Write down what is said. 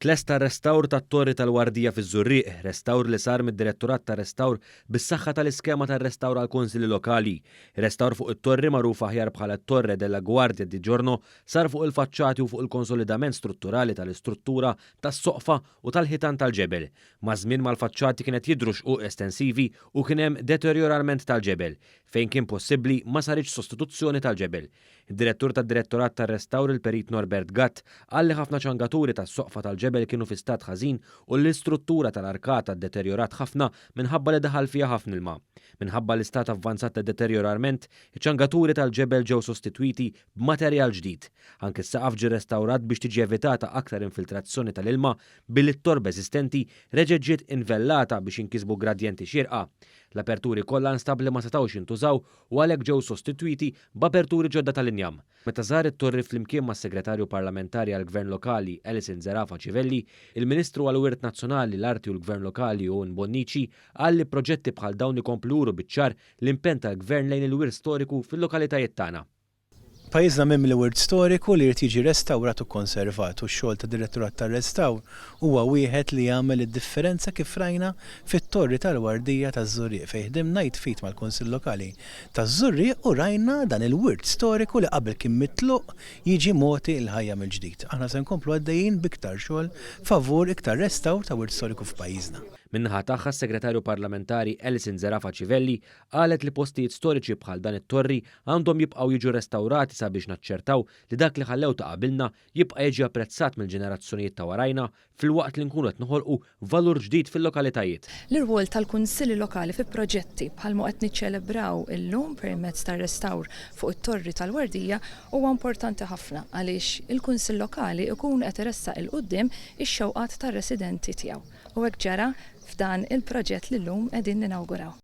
Tlesta r-restawr tat-Torri tal-Wardija fiż-Żurrieq, restawr li sar mid-Direttorat tar-Restawr bis-saħħa tal-iskema tar-restawr għall-Kunsilli Lokali. Ir-restawr fuq it-torri magħruf aħjar bħala t-Torre della Guardia di Giorno sar fuq il-faċċati u fuq il-konsolidament strutturali tal-istruttura tas-soqfa u tal-ħitan tal-ġebel. Maż-żmien mal-faċċati kien qed jidhru xquq estensivi u kien hemm deterjorarment tal-ġebel. Fejn kien possibbli ma saritx sostituzzjoni tal-ġebel. Id-Direttur tad-Direttorat tar-Restawr il-Perit Norbert Gatt qal li ħafna ċangaturi tas-soqfa tal-ġebel kienu fi stat ħażin u li l-istruttura tal-arkata ddeterjorat ħafna minħabba li daħal fiha ħafna ilma. Minħabba l-istat avvanzat ta' deterjorarment, iċ-ċangaturi tal-ġebel ġew sostitwiti b'materjal ġdid. Anki s-saqaf ġie restawrat biex tiġi evitata aktar infiltrazzjoni tal-ilma billi t-torba eżistenti reġgħet ġiet invellata biex jinkisbu gradjenti xierqa. L-aperturi kollha nstab li ma setgħux jintużaw u għalhekk ġew sostitwiti b'aperturi ġodda tal-injam. Meta żar it-torri flimkien mas-Segretarju Parlamentari għall-Gvern Lokali Alison Zerafa Civelli, il-Ministru għall-Wirt Nazzjonali, l-Arti u l-Gvern Lokali Owen Bonnici qal li proġetti bħal dawn ikomplu juru biċ-ċar l-impenn tal-Gvern lejn il-wirt storiku fil-lokalitajiet tagħna. Pajjiżna mimli wirt storiku li jrid jiġi restawrat u kkonservat u x-xogħol tad-Direttorat tar-Restawr huwa wieħed li jagħmel id-differenza kif rajna fit-Torri tal-Wardija taż-Żurrieq fejn ħdimna id f'id mal-Kunsill Lokali taż-Żurrieq u rajna dan il-wirt storiku li qabel kien mitluq jiġi mogħti l-ħajja mill-ġdid. Aħna se nkomplu għaddejjin b'iktar xogħol favur iktar restawr ta' wirt storiku f'pajjiżna. Min-naħa tagħha s-Segretarju Parlamentari Alison Zerafa Civelli qalet li postijiet storiċi bħal dan it-torri għandhom jibqgħu jiġu restawrati sabiex naċċertaw li dak li ħallew ta' qabilna jibqa' jiġi apprezzat mill-ġenerazzjonijiet ta' warajna filwaqt li nkunu qed noħolqu valur ġdid fil-lokalitajiet. L-irwol tal-kunsilli lokali fi proġetti bħal ma qed niċċelebraw illum permezz tar-restawr fuq it-Torri tal-Wardija huwa importanti ħafna għaliex il-kunsill lokali jkun qed iressaq 'il quddiem ix-xewqat tar-residenti tiegħu. U hekk ġara f'dan il-proġett li llum qegħdin ninawguraw.